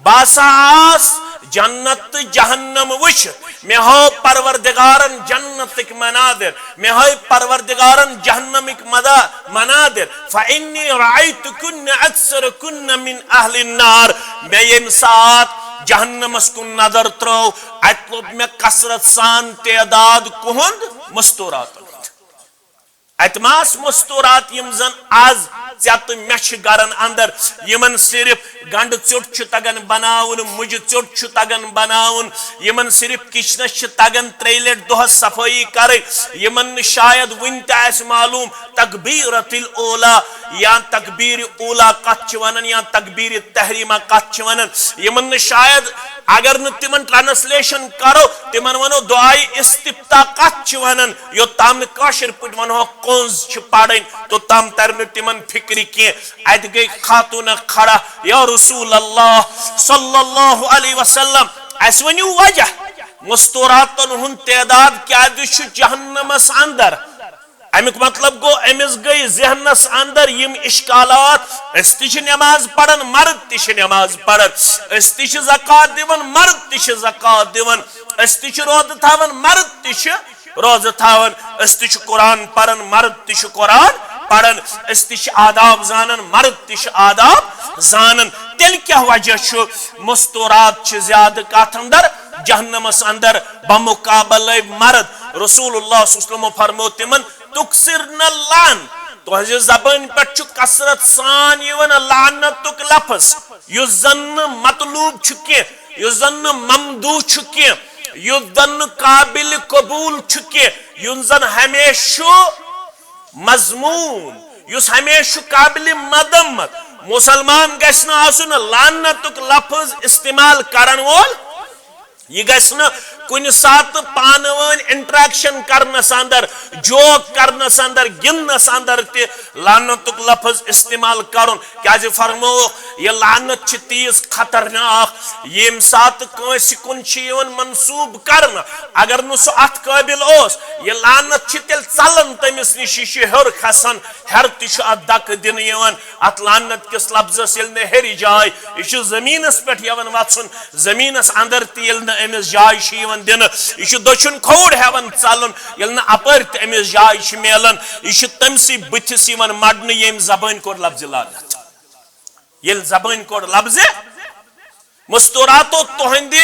بہٕ ہسا آس جنت تہٕ جہنم وٕچھِتھ۔ مےٚ ہٲو پروردگارن جنتٕکۍ مناظر، مےٚ ہٲوۍ پروردگارن جہنمٕکۍ مدا-، مناظر۔ فإنی رأیتکن اکثرکن من اہل النار۔ مےٚ ییٚمہِ ساتہٕ جہنمس کُن نظر ترٲو، اتہِ لوٚب مےٚ کثرت سان تعداد کُہُنٛد؟ مستوراتن ہُنٛد۔ اتہِ ما آسہٕ مستورات یِم زن از ژےٚ تہٕ مےٚ چھِ گرن اندر، یِمن صرف گنڈٕ ژیوٚٹ چھُ تگان بناوُن، مُجہِ ژیوٚٹ چھُ تگان بناوُن، یِمن صرف کچنس چھِ تگان ترٛیٚیہِ لٹہِ دۄہس صفٲیی کرٕنۍ، یِمن نہٕ شاید وُنہِ تہِ آسہِ معلوم تکبیرت الاولی یا تکبیر اولا کتھ چھِ ونان یا تکبیر تحریمہ کتھ چھِ ونان، یِمن نہٕ شاید، اگر نہٕ تِمن ٹرانسلیشن کرو، تِمن ونو دعائے استفتاح کتھ چھِ ونان، یوٚتام نہٕ کٲشِر پٲٹھۍ ونہوکھ کنٛز چھِ پرٕنۍ، توٚتام ترِ نہٕ تِمن فکرِ کینٛہہ۔ اتہِ گٔے خاتوٗنہ کھڑا، یا رسول اللہ صلی اللہ علیہ وسلم، اسہِ ؤنِو وجہ، مستوراتن ہُنٛد تعداد کیازِ چھُ جہنمس اندر؟ امیُک مطلب گوٚو، أمِس گٔے ذہنس اندر یِم اشکالات، أسۍ تہِ چھِ نماز پران، مرد تہِ چھِ نماز پران، أسۍ تہِ چھِ زکوٰۃ دِوان، مرد تہِ چھِ زکوٰۃ دِوان، أسۍ تہِ چھِ روزٕ تھاوان، مرد تہِ چھِ روزٕ تھاوان، أسۍ تہِ چھِ قرآن پران، مرد تہِ چھِ قرآن پران، أسۍ تہِ چھِ آداب زانان، مرد تہِ چھِ آداب زانان۔ تیٚلہِ کیٛاہ وجہ چھُ مستورات چھِ زیادٕ کتھ اندر، جہنمس اندر، بمقابلے مرد؟ رسول اللہ صلی اللہ علیہ وسلم فرمو تِمن، تُکثرن اللعن، تُہنٛزِ زبٲنۍ پٮ۪ٹھ چھُ کثرت سان یِوان لعنتُک لفظ، یُس زن نہٕ مطلوب چھُ کینٛہہ، یُس زن نہٕ ممدوح چھُ کینٛہہ، یُس زن نہٕ قابل قبول چھُ کینٛہہ، یُس زن ہمیشہٕ چھُ مذموم، یُس ہمیشہٕ چھُ قابل مذمت۔ مسلمان گژھِ نہٕ آسُن لعنتُک لفظ استعمال کرن وول۔ یہِ گژھِ نہٕ کُنہِ ساتہٕ پانہٕ ؤنۍ انٹریکشن کرنس اندر، جوک کرنس اندر، گِنٛدنس اندر تہِ لعنتُک لفظ استعمال کرُن۔ کیازِ فرمووُکھ، یہِ لعنت چھِ تیٖژ خطرناک، ییٚمہِ ساتہٕ کٲنٛسہِ کُن چھِ یِوان منسوب کرنہٕ، اگر نہٕ سُہ اتھ قٲبل اوس، یہِ لعنت چھِ تیٚلہِ ژلان تٔمِس نِش، یہِ چھِ ہیوٚر کھسان، ہیرٕ تہِ چھُ اتھ دکہٕ دِنہٕ یِوان۔ اتھ لعنت کِس لفظس ییٚلہِ نہٕ ہیٚرِ جاے، یہِ چھُ زٔمیٖنس پٮ۪ٹھ یِوان وژھُن، زٔمیٖنس اندر تہِ ییٚلہِ نہٕ أمِس جاے چھِ یِوان دِنہٕ، یہِ چھُ دٔچھُن کھووُر ہٮ۪وان ژلُن، ییٚلہِ نہٕ اپٲرۍ تہِ أمِس جاے چھِ میلان، یہِ چھُ تٔمسٕے بٕتھِس یِوان مَڑنہٕ، ییٚمۍ زبٲنۍ کوٚر لفظِ لعنت۔ ییٚلہِ زبٲنۍ کوٚر لفظِ مستوراتو، تُہنٛدِ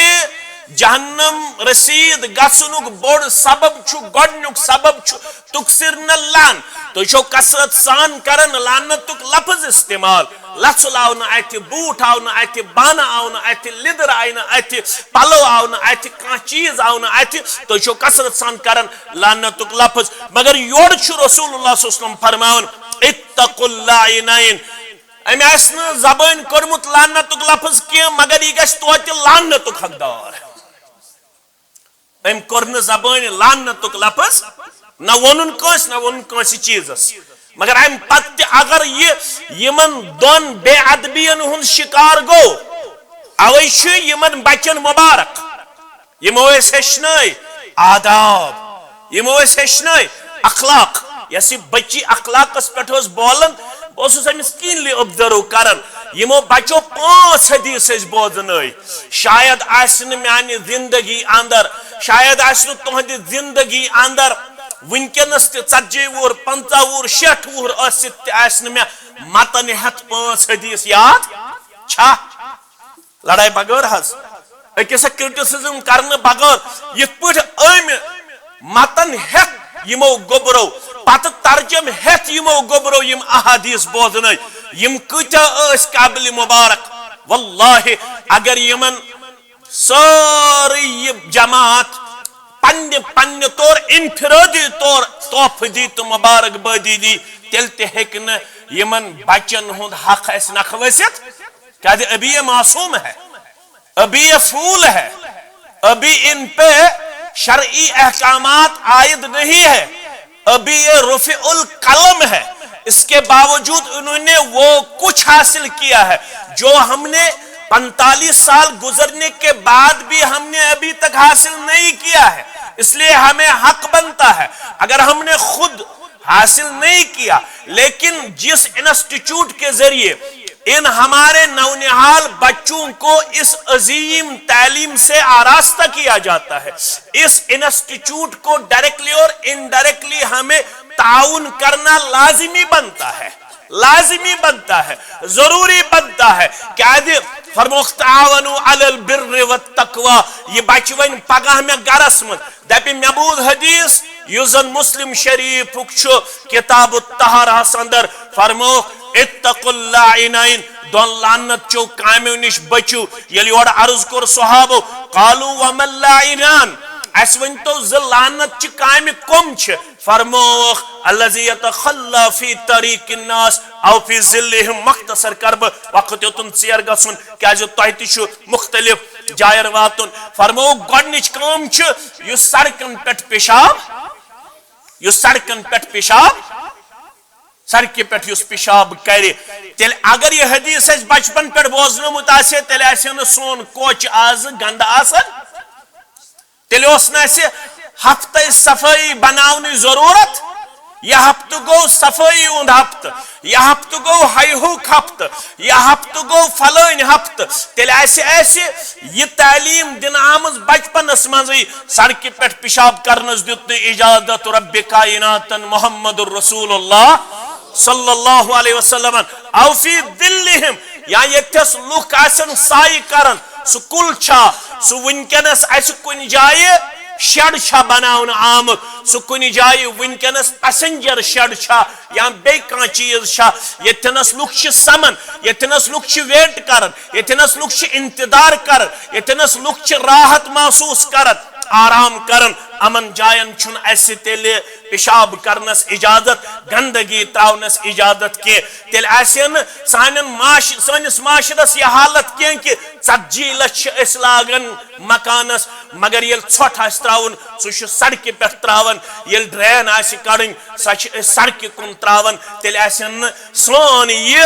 جہنم رسید گژھنُک بوٚڑ سبب چھُ، گۄڈنیُک سبب چھُ تُکثرن اللعن۔ تُہۍ چھِو کثرت سان کران لعنتُک لفظ استعمال۔ لژھ آو نہٕ اتھِ، بوٗٹھ آو نہٕ اتھِ، بانہٕ آو نہٕ اتھِ، لیٚدٕر آیہِ نہٕ اتھِ، پلو آو نہٕ اتھِ، کانٛہہ چیٖز آو نہٕ اتھِ۔ تُہۍ چھِو کثرت سان کران لعنتُک لفظ۔ مگر یورٕ چھُ رسول اللہ صلی اللہ علیہ وسلم فرماوان، "اتقوا اللعینین"۔ أمۍ آسہِ نہٕ زبٲنۍ کوٚرمُت لعنتُک لفظ کینٛہہ، مگر یہِ گژھِ توتہِ لعنتُک حقدار۔ أمۍ کوٚر نہٕ زبٲنۍ لعنتُک لفظ، نہ ووٚنُن کٲنٛسہِ، نہ ووٚنُن کٲنٛسہِ چیٖزس۔ مگر اَمہِ پتہٕ تہِ اگر یہِ یِمن دۄن بے ادبین ہُنٛد شکار گوٚو، اوے چھُ یِمن بچن مبارک۔ یِمو أسۍ ہیٚچھنٲے آداب، یِمو أسۍ ہیٚچھنٲے اخلاق۔ یۄس یہِ بچی اخلاقس پٮ۪ٹھ ٲس بولان، بہٕ اوسُس أمِس keenly observe کران۔ یِمو بچو پانٛژھ حدیث أسۍ بوزنٲے۔ شاید آسہِ نہٕ میانہِ زندگی اندر، شاید آسہِ نہٕ تُہنٛدِ زندگی اندر وٕنکیٚنس تہِ ژتجی وُہُر، پنٛژاہ وُہُر، شیٹھ وُہُر ٲسِتھ تہِ آسہِ نہٕ مےٚ متن ہٮ۪تھ پانٛژھ حدیث یاد۔ چھا؟ لڑاے بغٲر حظ، أکِس سۭتۍ criticism کرنہٕ بغٲر، یِتھ پٲٹھۍ أمۍ متن ہٮ۪تھ یِمو گوٚبرو، پتہٕ ترجم ہٮ۪تھ یِمو گوٚبرو یِم احادیث بوزنٲے، یِم کۭتیاہ ٲسۍ قابل مبارک۔ واللہ، اگر یِمن سٲرٕے یہِ جماعت پننہِ پننہِ طور، انفرادی طور تحفہٕ دی تہٕ مبارک بٲدی دی، تیٚلہِ تہِ ہیٚکہِ نہٕ یِمن بچن ہُنٛد حق اَسہِ نکھٕ ؤسِتھ۔ کیازِ ابھی یہ معصوم ہے، ابھی یہ پھول ہے، ابھی ان پہ شرعی احکامات عائد نہیں ہے، ابھی یہ رفع القلم ہے۔ اس کے باوجود انہوں نے وہ کچھ حاصل کیا ہے جو ہم نے پینتالیس سال گزرنے کے بعد بھی ہم نے ابھی تک حاصل نہیں کیا ہے۔ اس لیے ہمیں حق بنتا ہے، اگر ہم نے خود حاصل نہیں کیا، لیکن جس انسٹیٹیوٹ کے ذریعے ان ہمارے نونہال بچوں کو اس عظیم تعلیم سے آراستہ کیا جاتا ہے، اس انسٹیٹیوٹ کو ڈائریکٹلی اور انڈائریکٹلی ہمیں تعاون کرنا لازمی بنتا ہے، لازمی بنتا ہے، ضروری بنتا ہے۔ کیازِ فرمووُکھ، "تعاونوا علی البر والتقوی"۔ یہِ بچہِ وۄنۍ پگاہ مےٚ گرس منٛز، دپہِ، "مےٚ بوٗز حدیث یُس زن مسلم شریفُک چھُ، کتاب الطہارہس اندر فرمووُکھ، 'اتقوا اللعینین'، دۄن لعنت چیو کامیو نِش بٔچِو۔" ییٚلہِ یورٕ عرض کوٚر صحابو، "قالوا وما اللعینان"، اسہِ ؤنۍ تو زٕ لعنت چہِ کامہِ کۄم چھِ؟ فرمووُکھ، "الذی یتخلی فی طریق الناس او فی ظلہم"۔ مختصر کرٕ بہٕ، وقت یوتن ژیر گژھُن، کیازِ تۄہہِ تہِ چھُ مختلف جایر واتُن۔ فرمووُکھ، گۄڈنِچ کٲم چھِ یُس سڑکن پٮ۪ٹھ پیشاب، یُس سڑکن پٮ۪ٹھ پیشاب، سڑکہِ پٮ۪ٹھ یُس پیشاب کرِ، تیٚلہِ اگر یہِ حدیث اَسہِ بچپن پٮ۪ٹھ بوزنومُت آسہِ ہے، تیٚلہِ آسہِ ہے نہٕ سون کوچہِ آز گندٕ آسان۔ تیٚلہِ اوس نہٕ اَسہِ ہفتَے صفٲیی بناونٕچ ضروٗرت۔ یہِ ہفتہٕ گوٚو صفٲیی ہُنٛد ہفتہٕ، یہِ ہفتہٕ گوٚو ہیہُک ہفتہٕ، یہِ ہفتہٕ گوٚو فلٲنۍ ہفتہٕ۔ تیٚلہِ آسہِ اَسہِ یہِ تعلیٖم دِنہٕ آمٕژ بچپنس منٛزٕے، سڑکہِ پٮ۪ٹھ پیشاب کرنس دیُت نہٕ اجازت رب کائناتن محمد رسول اللہ صلی اللہ علیہ وسلمن۔ او فی ظلہم، یا ییٚتھس لُکھ آسن سایہِ کران، سُہ کُل چھا، سُہ وٕنکیٚنس اسہِ کُنہِ جایہِ شیڈ چھا بناونہٕ آمُت، سُہ کُنہِ جایہِ وٕنکیٚنس پیسنجر شیڈ چھا یا بیٚیہِ کانٛہہ چیٖز چھا، ییٚتھنس لُکھ چھِ سمان، ییٚتھنس لُکھ چھِ ویٹ کران، ییٚتھنس لُکھ چھِ انتظار کران، ییٚتھنس لُکھ چھِ راحت محسوس کران، آرام کران، یِمن جاین چھُنہٕ اسہِ تیٚلہِ پیشاب کرنس اجازت، گندگی تراونس اجازت کینٛہہ۔ تیٚلہِ آسہِ ہے نہٕ سانٮ۪ن معاش-، سٲنِس معاشرس یہِ حالت کینٛہہ کہِ ژتجی لچھ چھِ أسۍ لاگان مکانس، مگر ییٚلہِ ژھۄٹھ آسہِ تراوُن، سُہ چھُ سڑکہِ پٮ۪ٹھ تراوان، ییٚلہِ ڈرین آسہِ کڑٕنۍ، سۄ چھِ أسۍ سڑکہِ کُن تراوان۔ تیٚلہِ آسہِ ہے نہٕ سون یہِ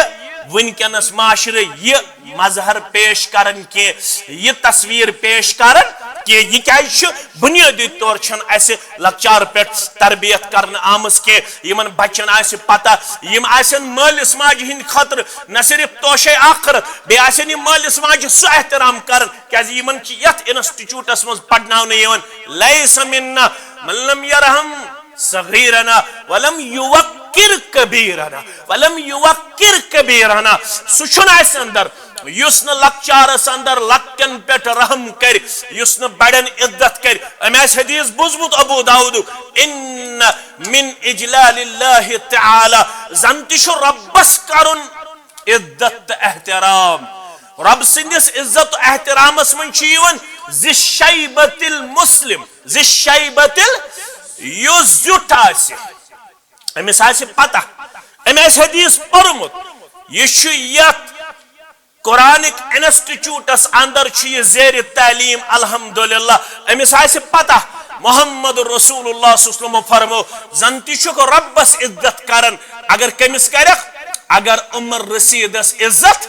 وٕنکیٚنس معاشرٕ یہِ مظہر پیش کران کینٛہہ، یہِ تصویر پیش کران کینٛہہ۔ یہِ کیازِ چھُ؟ بنیٲدی طور چھنہٕ اسہِ لۄکچار پٮ۪ٹھ تربیت کرنہٕ آمٕژ کینٛہہ۔ یِمن بچن آسہِ پتہ، یِم آسن مٲلِس ماجہِ ہٕنٛدِ خٲطرٕ نہ صرف توشے آخرت، بیٚیہِ آسن یِم مٲلِس ماجہِ سُہ احترام کران، کیازِ یِمن چھِ یتھ انسٹیٹیوٹس منٛز پرناونہٕ یِوان، "لیس منا من لم یرحم صغیرنا ولم یوقر کبیرنا، ولم یوقر کبیرنا"۔ سُہ چھُنہٕ اسہِ اندر۔ یُس نہٕ لۄکچارس اندر لۄکٹٮ۪ن پٮ۪ٹھ رحم کرِ، یُس نہٕ بڑٮ۪ن عزت کرِ۔ أمۍ آسہِ حدیث بوٗزمُت ابو داؤدُک، "ان من اجلال اللہ تعالی"، زن تہِ چھُ رۄبس کرُن عزت تہٕ احترام۔ رۄب سٕنٛدِس عزت و احترامس منٛز چھُ یِوان ذی الشیبۃ المسلم، ذی الشیبۃ ال-، یُس زیُٹھ آسہِ، أمِس آسہِ پتہ، أمۍ آسہِ حدیث پوٚرمُت۔ یہِ چھُ یتھ قرآنک انسٹیٹیوٹس اندر چھُ یہِ زیر تعلیم، الحمدللہ۔ أمِس آسہِ پتہ، محمد رسول اللہ صلی اللہ علیہ وسلم فرمو، زن تہِ چھُکھ رۄبس عزت کران، اگر کٔمِس کرکھ؟ اگر عمر رشیدس عزت،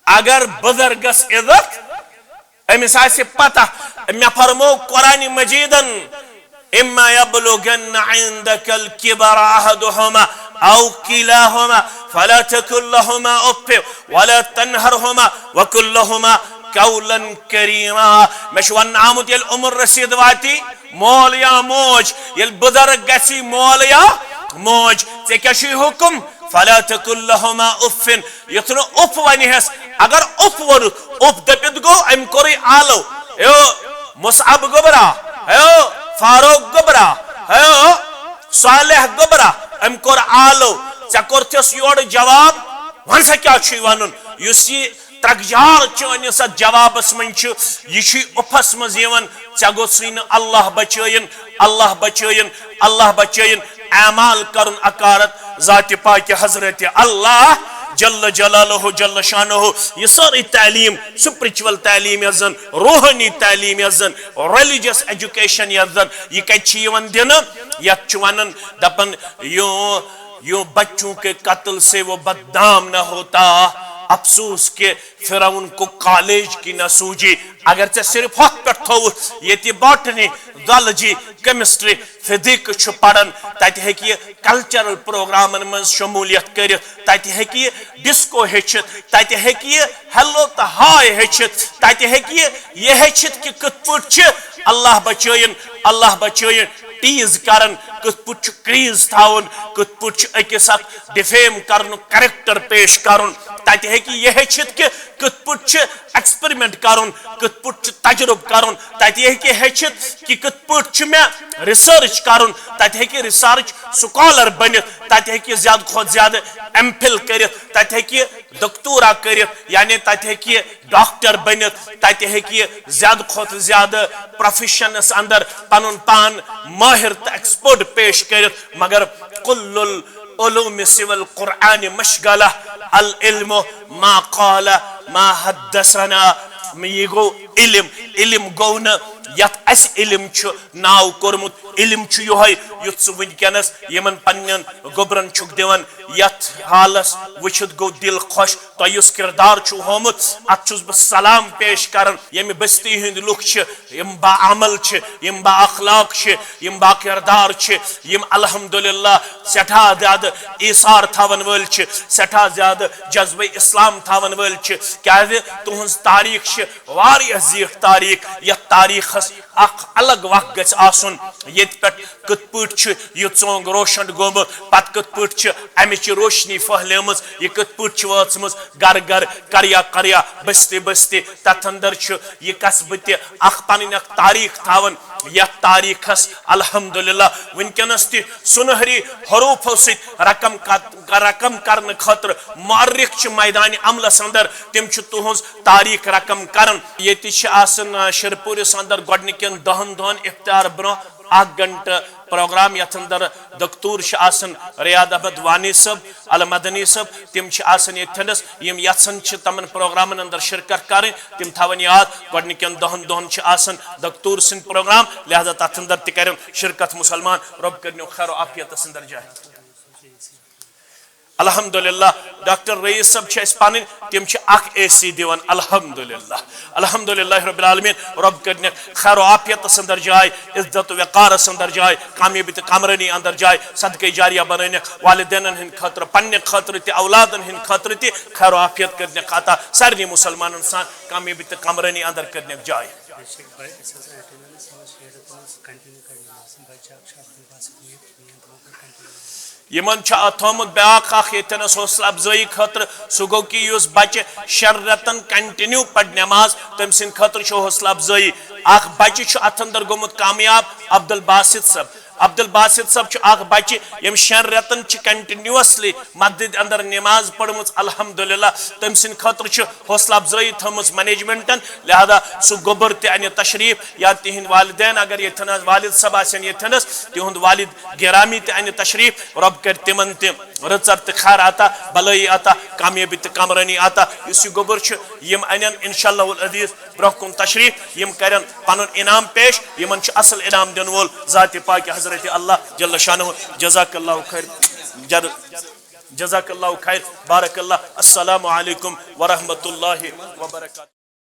اگر بزرگس عزت، أمِس آسہِ پتہ۔ مےٚ فرمو قرآن مجیدن، "اما یبلغن عندک الکبر احدہما او کلاہما فلا تقل لہما اف ولا تنہرہما وقل لہما قولا کریما"۔ مےٚ چھُ وننہٕ آمُت، ییٚلہِ عمر رشید واتی، مول یا موج، ییٚلہِ بزرگ گژھی، مول یا موج، ژےٚ کیٛاہ چھُے حُکم؟ "فلا تقل لہما اف"، یُتھ نہٕ اُف ونہِ ہس۔ اگر اُف ووٚنُتھ، اُف دٔپِتھ گوٚو أمۍ کوٚرُے آلو۔ ہیو مصعب گوٚبرا، ہیو فاروق گوٚبرا، ہیو صالح گوٚبرا، أمۍ کوٚر آلو۔ ژےٚ کوٚرتھس یورٕ جواب، وۄنۍ سا کیٛاہ چھُے ونُن؟ یُس یہِ ترکجار چٲنِس اتھ جوابس منٛز چھُ، یہِ چھُے اُفس منٛز یِوان۔ ژےٚ گوٚژھُے نہٕ اللہ بچٲیِن، اللہ بچٲیِن، اللہ بچٲیِن اعمال کرُن اکارت ذاتِ پاکِ حضرت اللہ جل جلالہ جل شانہ۔ یہِ سٲرٕے تعلیٖم، spiritual تعلیٖم یۄس زن، روحٲنی تعلیٖم یۄس زن، religious education یۄس زن، یہِ کتہِ چھِ یِوان دِنہٕ؟ یتھ چھِ ونان، دپان، یوں یوں بچوں کے قتل سے وہ بدنام نہ ہوتا، افسوس کہ فرعون کو کالج کی نہ سوجی۔ اگر ژےٚ صرف ہۄتھ پٮ۪ٹھ تھووُتھ، ییٚتہِ باٹنی، زالجی، کیمسٹری، فزکس چھُ پران، تتہِ ہیٚکہِ یہِ کلچرل پروگرامن منٛز شمولیت کٔرِتھ، تتہِ ہیٚکہِ یہِ ڈسکو ہیٚچھِتھ، تتہِ ہیٚکہِ یہِ ہیلو تہٕ ہاے ہیٚچھِتھ، تتہِ ہیٚکہِ یہِ یہِ ہیٚچھِتھ کہِ کِتھ پٲٹھۍ چھِ اللہ بچٲیِن، اللہ بچٲیِن ٹیٖز کران، کِتھ پٲٹھۍ چھُ کریز تھاوُن، کِتھ پٲٹھۍ چھُ أکِس اکھ ڈیفیم کرنُک کریکٹر پیش کرُن۔ تتہِ ہیٚکہِ یہِ ہیٚچھِتھ کہِ کِتھ پٲٹھۍ چھُ ایکسپیریمنٹ کرُن، کِتھ پٲٹھۍ چھُ تجربہٕ کرُن۔ تتہِ ہیٚکہِ ہیٚچھِتھ کہِ کِتھ پٲٹھۍ چھُ مےٚ ریسرچ کرُن۔ تتہِ ہیٚکہِ ریسرچ سکالر بٔنِتھ، تتہِ ہیٚکہِ زیادٕ کھۄتہٕ زیادٕ ایم فل کٔرِتھ، تتہِ ہیٚکہِ دکتورا کٔرِتھ، یعنی تتہِ ہیٚکہِ ڈاکٹر بٔنِتھ، تتہِ ہیٚکہِ زیادٕ کھۄتہٕ زیادٕ پروفیشنس اندر پنُن پان ماہر تہٕ ایکسپرٹ پیش کٔرِتھ۔ مگر کل العلوم سوى القرآن مشغلہ، العلم ما قال ما حدثنا۔ یہِ گوٚو علم، علم گوٚو نہٕ یتھ اسہِ علم چھُ ناو کوٚرمُت۔ علم چھُ یِہوٚے یُتھ ژٕ وٕنکیٚنس یِمن پننٮ۪ن گوٚبرن چھُکھ دِوان، یتھ حالس وٕچھِتھ گوٚو دل خۄش۔ تۄہہِ یُس کردار چھُو ہومُت، اتھ چھُس بہٕ سلام پیش کران۔ ییٚمہِ بستی ہٕنٛدۍ لُکھ چھِ، یِم باعمل چھِ، یِم بااخلاق چھِ، یِم باکردار چھِ، یِم الحمدللہ سٮ۪ٹھاہ زیادٕ ایثار تھاون وٲلۍ چھِ، سٮ۪ٹھاہ زیادٕ جذبہٕ اسلام تھاون وٲلۍ چھِ۔ کیازِ؟ تُہنٛز تاریخ چھِ واریاہ زیٖٹھ تاریخ۔ یتھ تاریخس اکھ الگ وقت گژھِ آسُن، ییٚتہِ پٮ۪ٹھ کِتھ پٲٹھۍ چھُ یہِ ژونگ روشن گوٚمُت، پتہٕ کِتھ پٲٹھۍ چھِ امِچ روشنی پھٔہلیمٕژ، یہِ کِتھ پٲٹھۍ چھِ وٲژمٕژ گرٕ گرٕ، کریا کریا، بستی بستی۔ تتھ اندر چھُ یہِ قصبہٕ تہِ اکھ پنٕنۍ اکھ تاریخ تھاوان۔ یتھ تاریخس الحمدللہ وٕنکیٚنس تہِ سُنہری حروفو سۭتۍ رقم کت-، رقم کرنہٕ خٲطرٕ مؤرخ چھِ میدان عملس اندر، تِم چھِ تُہنٛز تاریخ رقم کران۔ ییٚتہِ چھِ آسان، آ، شِرپوٗرِس اندر گۄڈٕنِکٮ۪ن دَہَن دۄہَن افطار برونٛہہ اکھ گھنٹہٕ پروگرام، یتھ اندر دکتور چھِ آسان ریاض احمد وانی صٲب، المدنی صٲب، تِم چھِ آسان ییٚتھٮ۪نس۔ یِم یژھان چھِ تمن پروگرامن اندر شرکت کرٕنۍ، تِم تھاون یاد، گۄڈٕنِکٮ۪ن دَہَن دۄہَن چھِ آسان دکتور سٕنٛدۍ پروگرام، لہذا تتھ اندر تہِ کرن شرکت مسلمان۔ رۄب کٔرِنو خیر و عافیتس اندر جاے۔ الحمدللہ، ڈاکٹر رئیس صٲب چھِ اَسہِ پَنٕنۍ، تِم چھِ اکھ اے سی دِوان۔ الحمدللہ، الحمدللہ رب العالمین، رۄب کٔرنَکھ خیر و عافیتس اندر جاے، عزت و وقارس اندر جاے، کامیٲبی تہٕ کامرٲنی اندر جاے، صدقے جاریہ بنٲونَکھ والدینن ہٕنٛدِ خٲطرٕ، پننہِ خٲطرٕ تہِ، اولادن ہٕنٛدِ خٲطرٕ تہِ خیر و عافیت کٔرنَکھ عطا، سارنٕے مسلمانن سان کامیٲبی تہٕ کامرٲنی اندر کٔرنَکھ جاے۔ یِمن چھُ اَتھ تھوٚومُت بیٛاکھ اکھ ییٚتھٮ۪نس حوصلہٕ افزٲیی خٲطرٕ، سُہ گوٚو کہِ یُس بچہِ شٮ۪ن رٮ۪تن continue پرِ نٮ۪ماز، تٔمۍ سٕنٛدِ خٲطرٕ چھُ حوصلہٕ افزٲیی۔ اکھ بچہِ چھُ اَتھ اندر گوٚمُت کامیاب، عبدالباسط صٲب۔ عبدالباسط صٲب چھُ اکھ بچہِ، ییٚمۍ شٮ۪ن رٮ۪تن چھِ continuously مسجد اندر نٮ۪ماز پٔرمٕژ، الحمدللہ۔ تٔمۍ سٕنٛدِ خٲطرٕ چھُ حوصلہٕ افزٲیی تھٲومٕژ managementن، لہذا سُہ گوٚبُر تہِ انہِ تشریف، یا تِہنٛدۍ والدین اگر ییٚتھٮ۪نس، والد صٲب آسن ییٚتھٮ۪نس، تِہُنٛد والد گرامی تہِ انہِ تشریف، رۄب کرِ تِمن تہِ رٕژر تہٕ خیر عطا، بلٲیی عطا، کامیٲبی تہٕ کامرٲنی عطا۔ یُس یہِ گوٚبُر چھُ، یِم انن انشاءاللہ العزیز برونٛہہ کُن تشریف، یِم کرن پنُن انعام پیش، یِمن چھُ اصل انعام دِنہٕ وول ذات پاک حضرت اللہ جل شانہ۔ جزاک اللہ خیر، جر-، جزاک اللہ خیر، بارک اللہ۔ السلام علیکم ورحمۃ اللہ وبرکاتہ۔